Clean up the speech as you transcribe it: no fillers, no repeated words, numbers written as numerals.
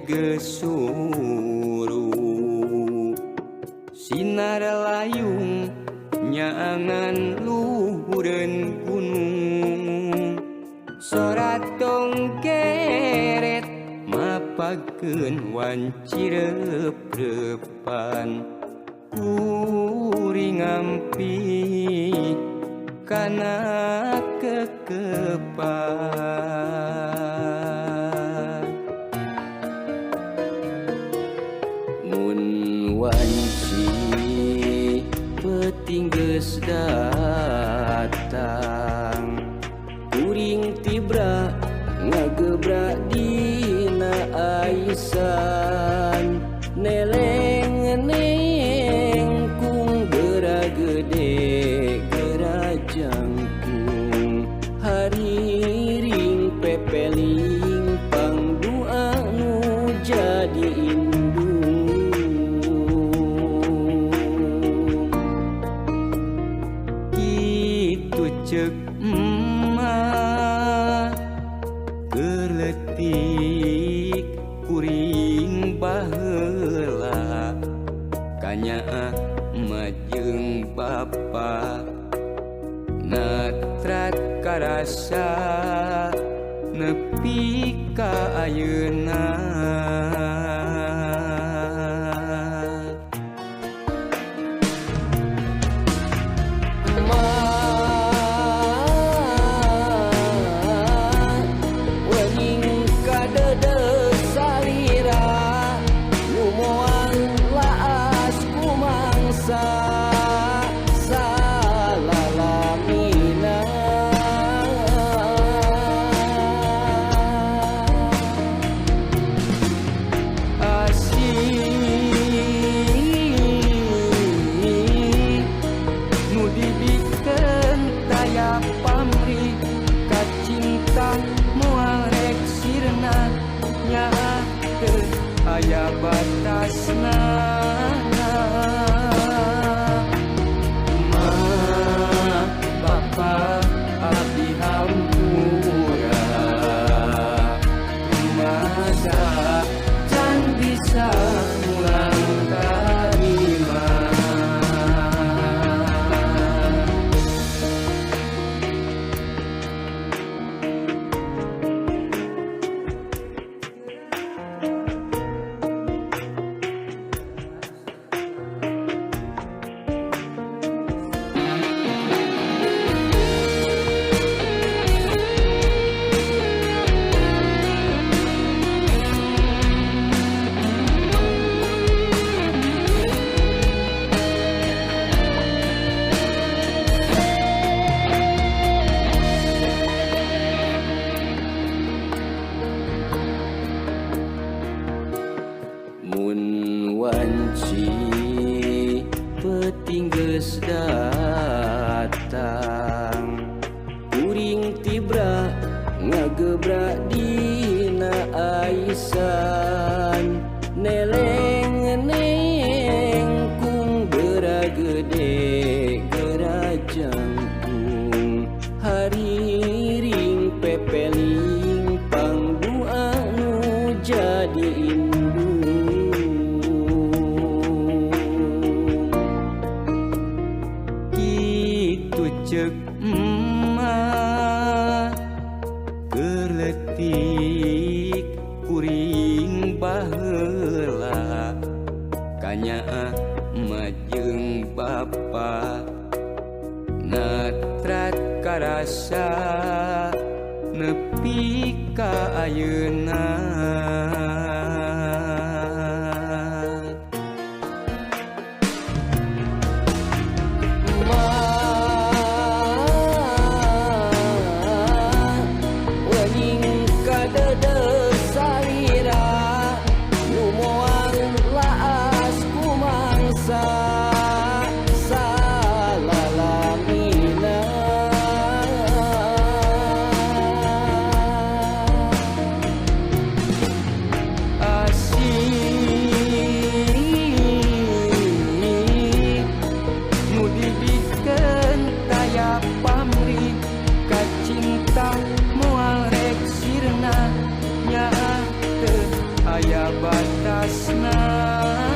geus suru sinar layung nyaangan luhureun gunung sora tong geret mapakeun wanci reup-reupan kuring ngampi kana kekepan. Mun wanci peuting geus datang kuring tibra ngagebrak dina aisan neleng neng kung gera gede gera jangkung hariring pepeling pangdua nu jadi indung. Kitu ceuk emak keletik kuring baheula kanyaah majeng bapa natrat karasa nepi ka ayeuna. Aya batasna ma bapa abdi hampura masa can bisa mulang ka imah. Mun wanci peuting geus datang kuring tibra ngagebrak dina aisan neleng neng kung gera gede gera jangkung hariring pepeling pangdua nu jadi indung. Kitu ceuk emak keletik kuring baheula kanyaah majeng bapa natrat karasa nepi ka ayeuna. Tresna.